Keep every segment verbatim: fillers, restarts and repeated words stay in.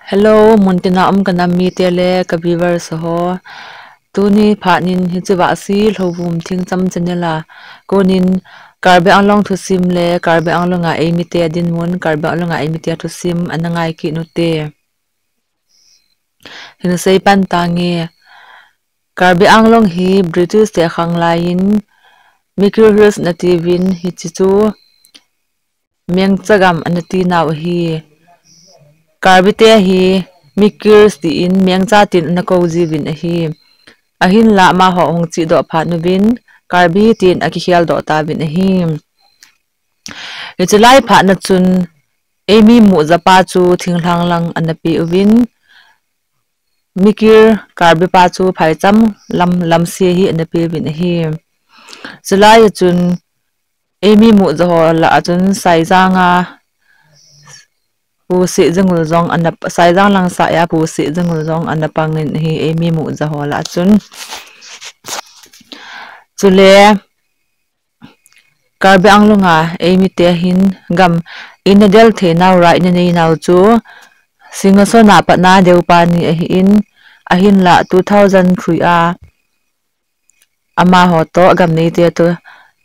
Hello, muntina um kanam mite le ka viewers ho. Tuni phat in hiche Vahsi Lhouvum Thingcham channel a konin Karbi Anglong thusim le Karbi Anglong a eimite dinmun, Karbi Anglong a eimite thusim ana ngai kit ute. Hin sei pan tange. Karbi Anglong hi British te khang laiyin Mikir Hills ana tiuvin, hiche chu Mengcha gam ana ti nau ahi. Karbi te hi Mikirs tin Mengcha tin ana kou jiuvin ahi. Ahinla amaho hung chihdoh phat uvin Karbi tin akikhel doh tauvin ahi. Hiche lai phat na chun eimi muh japa chu thinglhang lang ana pe uvin, Mikir Karbi pa chu phaicham lam, lamse hi ana pe uvin ahi. Chulai a chun eimi muh ja ho lah a chun Saijang a Pu Sehjingul jong ana, Saijang lang sah a Pu Sehjingul jong ana pang in ahi, eimi muh ja ho lah a chun. Chule Karbi Anglong a eimite hin gam ina del thei nau, rai ina nei nau chu Singhason a pat na deupa ni ahin, ahinla two thousand three a amaho toh gam neite toh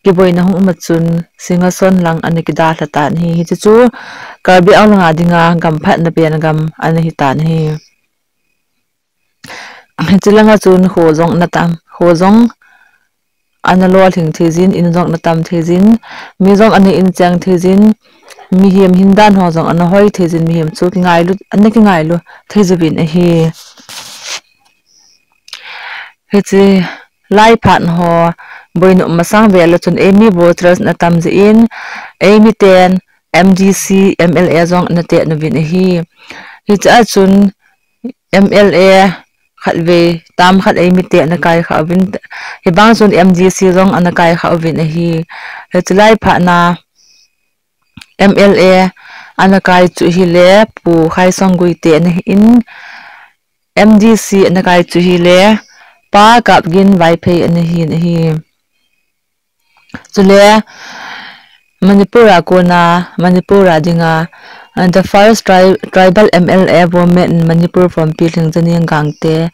kiboina hung um a chun Singhason lang ana kidalha tan ahi. Hiche chu Karbi Anglong a dinga gam phatna pen gam ana hi tan ahi. Hiche langa chun kho jong ana tam, kho jong ana lolhing thei jin, in jong ana tam thei jin, mi jong ana in cheng thei jin, mihem hin dan ho jong ana hoi thei jin, mihem chu kingailu, ana kingailu thei jiuvin ahi. Hiche lai phat ho boina um masang vel a chun eimi voters ana tam jin, eimi ten M D C, M L A jong ana tet uvin ahi. Hiche a chun M L A khatvei, term khat eimite ana kai kha uvin, hibang chun M D C jong ana kai kha uvin ahi. Hiche lai phat na M L A ana kai chu hile Pu Khaisong Guite ana hin, M D C ana kai chu hile Pa Kapgin Vaiphei ana hin ahi. Chule Manipur a kona, Manipur a dinga, uh, the first tri-, tribal M L A woman in Manipur from Pi Lhingzaning Gangte,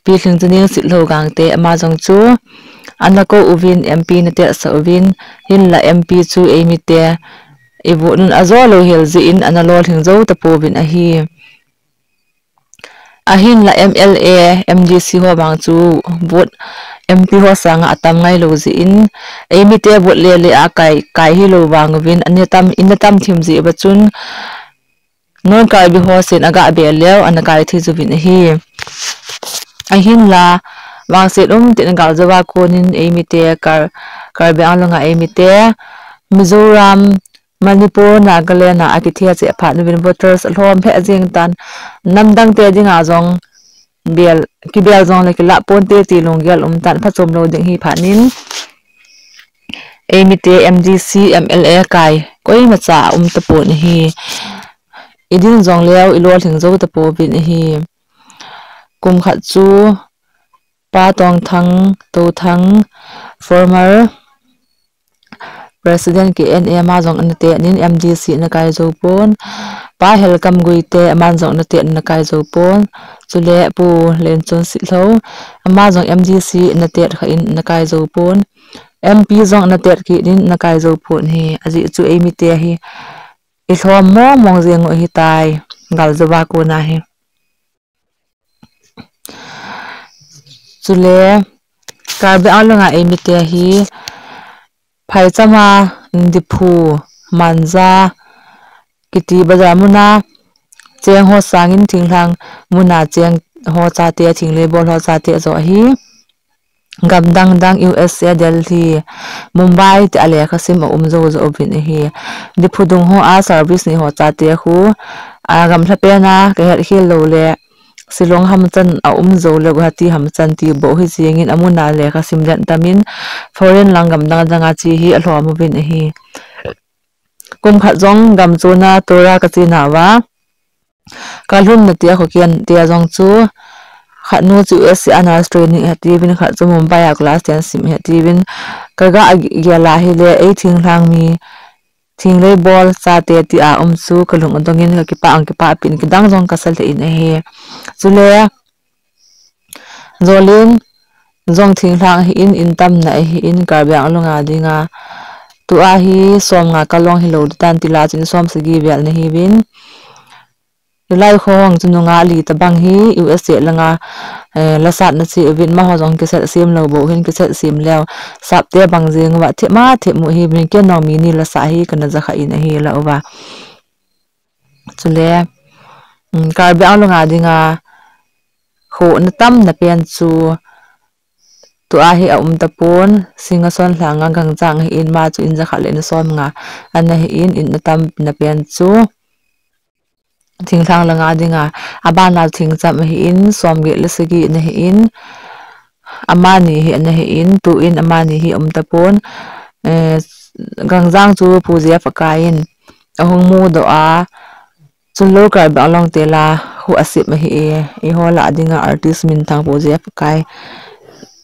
Pi Lhingzaning Sitlhou Gangte, ama jong chu ana kou uvin M P ana tet sah uvin, hinla M P chu eimite i vote nun ajo lou hel jeh in ana lolhing jou tapouvin ahi. Ahinla M L A, M D C ho vang chu vote M P ho sanga atam ngai lou jeh in, eimite vote le le a kai, kai hilou vang uvin, ana tam, ina tam thim jeh uva chun, non Karbi ho sen aga be leu, ana kai thei jiuvin ahi. Ahinla, vangset um tin gal jouva konin eimite Kar-, Karbi Anglong a eimite, Mizoram, Manipur, Nagaland a akithia cheh phat uvin voters alhom lheh jeng tan, namdang te dinga jong bel, kibel jong le kilah ponte ti lunggel um tan, phachom lou ding hi phat nin. Eimite M D C, M L A kai koimacha aum tapon ahi. I din jong leu i lolhing jou tapouvin ahi. Kum khat chu Pa Tongthang, Touthang, former President K N A, ama jong ana tet nin M D C ana kai jou pon. Pa Helkam Guite, ama jong ana tet nin ana kai jou pon. Chule Pu Lenchon Sitlhou, ama jong M D C ana tet kha in ana kai jou pon. M P jong ana tet kit nin ana kai jou pon ahi. Ajeh chu eimite hi i lhom mong mong jeng u ahitai, gal jouva kona hi. Chule Karbi Anglong a eimite hi phaicham a Diphu, Manja kiti bazar muna cheng ho sangin thinglhang muna cheng ho chate, thinglei bol ho chate joh ahi. Gam dang dang, U S A, Delhi, Mumbai te a lekha sim aum jou jou uvin ahi. Diphu dung ho a service nei ho chate khu, a, gamlha pen a kahet khel lou le Shillong hamchan aum jou le Guwahati hamchan ti bou hi jengin amun a lekha sim den tamin foreign lang gam dang dang a che hi alhom uvin ahi. Kum khat jong gam chona tour a kache nauva, kalhunna tia khoken tia jong chu khat nu chu U S A a nurse training ahi tiuvin, khat chu Mumbai a class ten sim ahi tiuvin, kaga gel a hile ei thinglhang mi thinglei bol chate tia um chu kalung adongin kakipah ang, kipah pin kidang jong kasa lheh in ahi. Chule Jolin jong thinglhang ahin, in tamna ahin, Karbi Anglong a dinga tua hi som nga kalong hilou ditan tila chun som sagi vel nahiuvin. Hilai khong chu nunga li tabang hi U S A langa, eh, lasatna che uvin, amaho jong kiset sem lou bou hin kiset sem leu. Sapte bang jeng uva thema themu hi bin ke nong mi ni lasa hi kana jakha in ahi la uva. Chule, um, Karbi Anglong a dinga khohna tamna pen chu tua hi aum tapon, Singason lhanga Gangjang ahin, ama chu in jakhat le in som nga ana hin, in atamna pen chu thinglhang langa dinga abana thingcham ahin, som get le sagi ana hin, amani hi ana hin, tuin amani hi aum tapon, eh, Gangjang chu Pu J F Akai in ahung mudoh a, chule Karbi Anglong te la khu asem ahi e, eiho lah a dinga artist minthang Pu J F Akai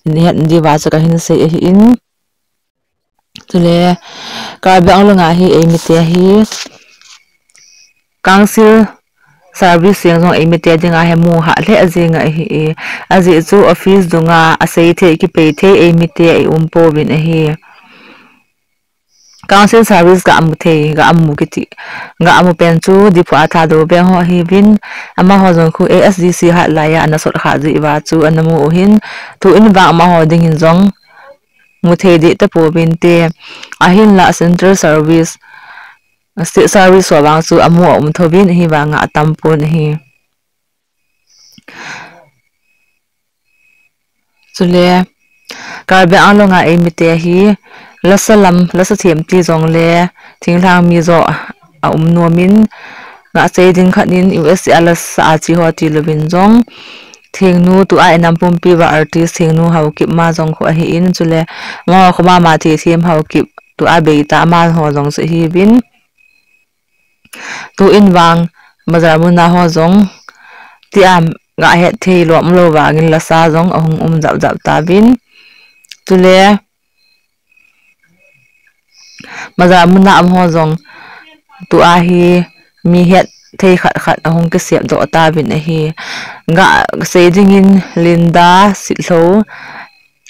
in het diuva chu kahin sei ahin. Chule Karbi Anglong a hi eimite hi council service jeng jong eimite dinga hi mu hah lheh jeng ahi e. Ajeh chu office dunga asei thei, kipei thei eimite eium pouvin ahi. Council service ga amu thei, ga amu kiti, ga amu pen chu Diphu a Thadou Veng ho ahiuvin, amaho jong khu A S D C hat laiya ana sot kha jeh uva chu ana mu u hin, tuin vang amaho dingin jong mu thei deh tapouvin te, ahinla central service, state service ho vang chu amu aum thouvin ahivanga atampon ahi. Chule Karbi Anglong a eimite hi lasa lam, lasa themti jongle thinglhang mi joh aum nomin, ngah sei ding khat in U S A lasa a che ho tilouvin jong, Thingnu tua inam pumpi uva artist Thingnu Haokip ama jong khu ahin, chule amaho khu mama Thithem Haokip tua beita amaho jong chu ahiuvin. Tuin vang bazar muna ho jong tia ga het thei lou umlou vangin lasa jong ahung um jap jap tauvin. Chule bazar muna amaho jong tua hi mi het thei khat khat ahung kisep doh tauvin ahi. Ga sei dingin Linda Sitlhou,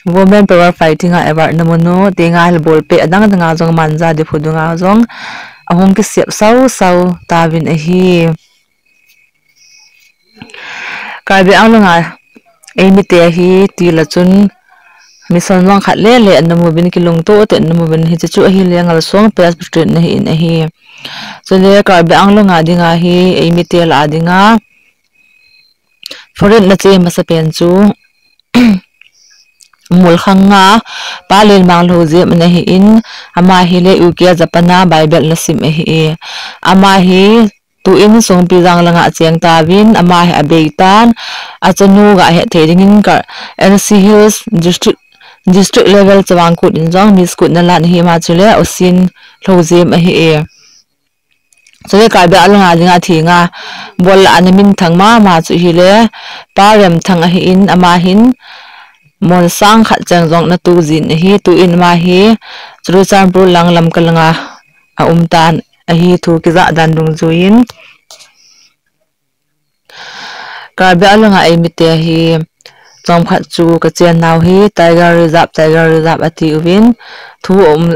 Women Power Fighting a award ana munu, tinga hil bolpeh adang danga jong Manja Diphu dunga jong ahung kisep sau sau tauvin ahi. Karbi Anglong a eimite hi tila chun mission jong khat lele ana muvin, kilungto tah in ana muvin, hiche chu ahile Ngalsong Presbyterian ana hin ahi. Chule Karbi Anglong a dinga hi eimite lah a dinga foreign na che masa pen chu Mulkhanga Pa Lenmang Lhojem ana hin, ama hile U K a Japan a Bible ana sim ahi. Ama hi tuin Songpijang langa cheng tauvin, ama hi abeitan, achanu ga het thei dingin ka N C Hills District, District level chavang kut in jong Miss kut ana lan ahi, ama chule Osin Lhojem ahi e. Chule Karbi Anglong a dinga thinga bol lah a ana minthang mama chu hile Pa Remthang ahin, ama hin mon sang khat cheng jong ana tu jin ahi. Tuin ama hi Churachandpur lang Lamka langa aum tan ahi, thu kijah dan dungjuiyin. Karbi Anglong a eimite hi chomkhat chu kachennau hi Tiger Reserve, Tiger Reserve atiuvin, thu um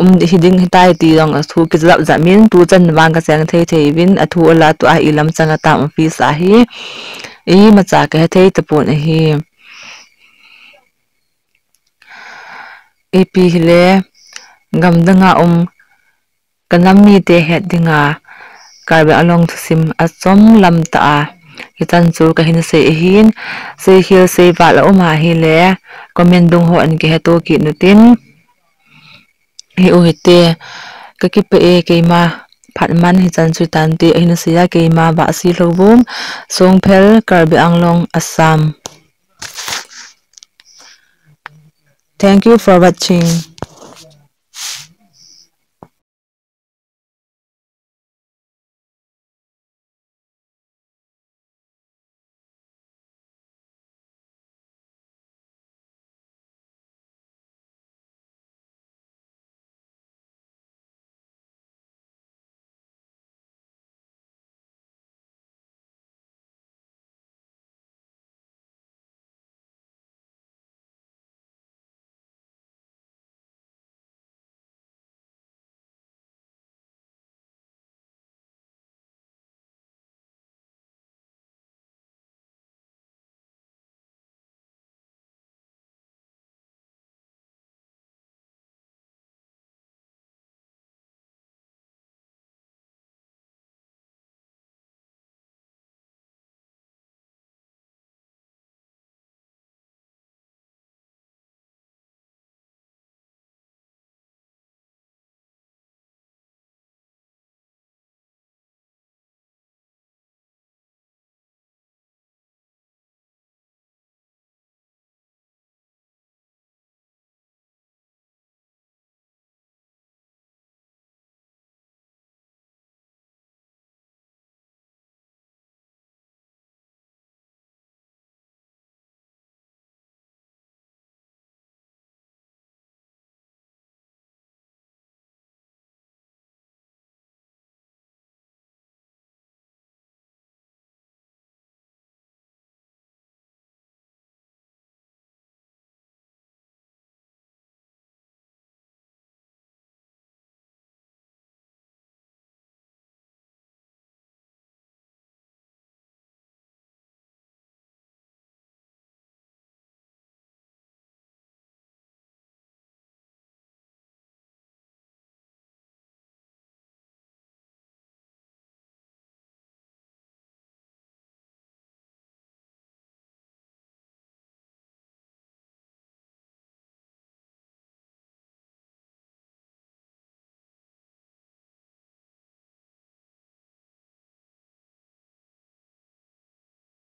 um hiding hitai ti jong athu kijap jap in, tuchan vang kacheng thei thei uvin, athu ala tua ilam chang atam office ahi, imacha kahe thei tapon ahi. Ipi hile, gamdanga um kanam mite het dinga Karbi Anglong thusim achom lam tah a hichan chu kahin sei ahin, seikhel seival aum ahile comment dung ho in kiheto kit utin. Hi u hite, kakipah e, keima phatman hichan chu tante, ahin seiya keima Vahsi Lhouvum, Songphel, Karbi Anglong, Assam. Thank you for watching.